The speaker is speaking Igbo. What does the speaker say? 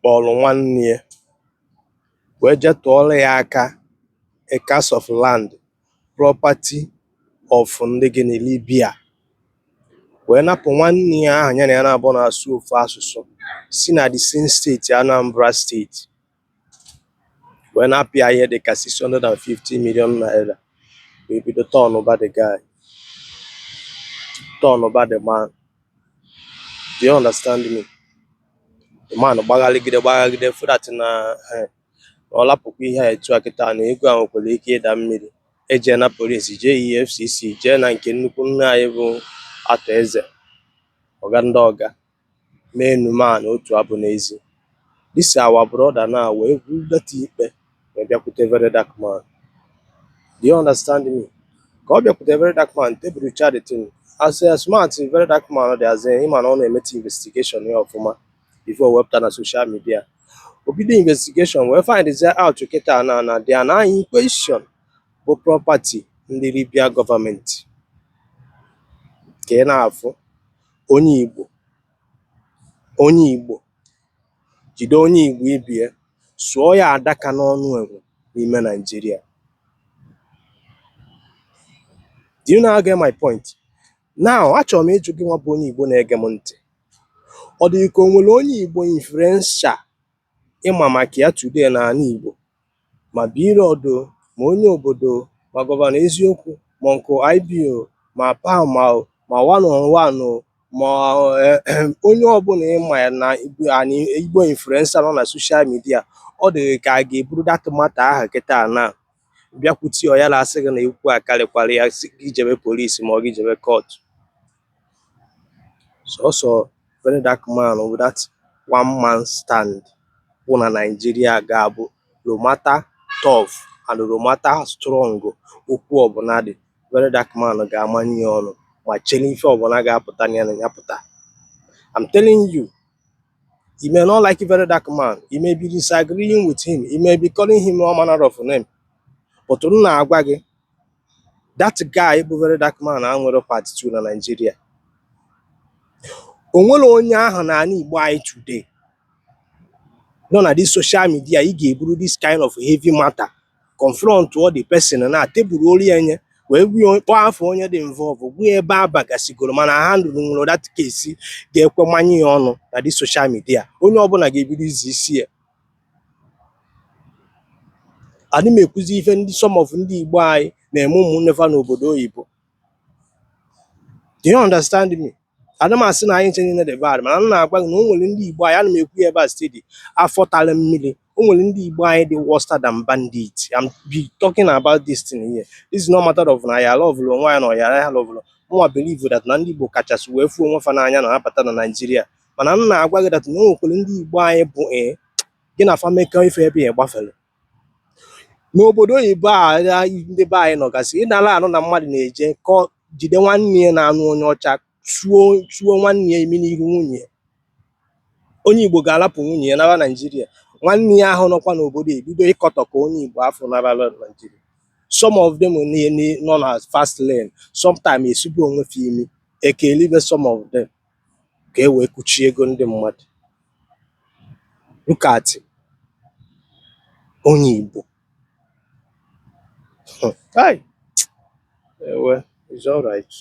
Kpọrọ nwanne ya wee jee tụọrọ ya aka acres of land, property of ndị gịnị, Libya, wee napụ nwanne ya ahụ ya na ya na-abụ na-asụ ofu asụsụ, si na the same steeti, Anambra Steeti, wee napụ ya ihe dịka 650 million naira, wee bido tọnụba the guy, tọnụba the man. Do you understand me? The man gbaghaligide gbaghaligide fụ that na na ọ lapụkwa ihe a etu a kịta na ego a nwekwara ike ịda mmiri. Ejee na polisi, jee EFCC, jee na nke nnukwu nna anyị bụ Arthur Eze, ọga ndị ọga, mee numan otu abụ n'ezi. This our brother now wee bulata ikpe wee bịakwute Very Dark Man. Do you understand me? Ka ọ bịakwute Very Dark Man, tebụlcha the thing as a smart Very Dark Man dị, as in, ịma na ọ na-emeta investigation ya ọfụma before o wepụta na social media. O bido investigation wee find out kịta na the ana in question bụ property ndị Libya gọọmenti. Ka ị na-afụ onye Igbo, onye Igbo jide onye Igbo ibie, sụọ ya adaka n'ọnụ enwe n'ime Nigeria. Do you now get my point? Now, achọrọ m ịjụ gị nwa bụ onye Igbo na-ege m ntị, ọ dị ka o nwere onye Igbo influencer ịma maka ya today n'ala Igbo, ma Blord, ma onye obodo, ma Gọvanọ Eziokwu, ma Uncle IB, ma Palma, ma one on one, ma onye ọbụla ịma ya na Igbo influencer nọ na social media, ọ dị ka a ga-eburu that matter ahụ kịta na bịakwute ya, ya na-asị gị na ikwu a karịkwara ya, sị gị jebe polisi ma ọ gị jebe court. Sọsọ Very Dark Man with that one man stand bụ na Nigeria ga-abụ no matter tough and no matter strong okwu ọbụla dị, Very Dark Man ga-amanye ya ọnụ ma chere ife ọbụla ga-apụta na ya na ya pụta. I'm telling you, you may not like Very Dark Man, you may be disagreeing with him, you may be calling him all manner of name, but m na-agwa gị, that guy bụ Very Dark Man a nwere part 2 na Nigeria. O nwere onye ahụ n'ala Igbo anyị today nọ na this social media ị ga-eburu this kind of heavy matter confront all the person na tebụl ori ya nye wee gbuo, kpọọ afọ onye dị involve, gbuo ebe a bagasịgoro, mana ha nwere that case ga-ekwe manye ya ọnụ na this social media, onye ọbụla ga-ebido izi isi ya. Adị m ekwuzi ife ndị some of ndị Igbo anyị na-eme ụmụnne fa n'obodo oyibo. Do you understand me? Ana m asị na anyị nche niile dị bad, mana m na-agwa gị na o nwere ndị Igbo anyị, ana m ekwu ya ebe a steady, afọ tara mmiri. O nwere ndị Igbo anyị dị worse than bandit. I'm be talking about this thing here. This is not matter of na ya love onwe ya na ọyara ya love. Mụnwa believe that na ndị Igbo kachasị wee fuo onwe fa n'anya na ha bata na Nigeria, mana m na-agwa gị that na o nwekwara ndị Igbo anyị bụ gị na fa mekọ ife ebe ya gbafere n'obodo oyibo a ndị be anyị nọgasị. Ịnara anụ na mmadụ na-eje kọ jide nwanne ya na-anụ onye ọcha, suo suo nwanne ya imi n'ihu nwunye ya. Onye Igbo ga-alapụ nwunye ya naba Naijiria, nwanne ya ahụ nọkwa n'obodo ebido ịkọtọ ka onye Igbo afọ nabara Naijiria. Some of them nọ na fast lane, sometimes esubu onwe fa imi ekelibe some of them ka e wee kuchie ego ndị mmadụ. Look at onye Igbo. Hi. Ewe, it's all right.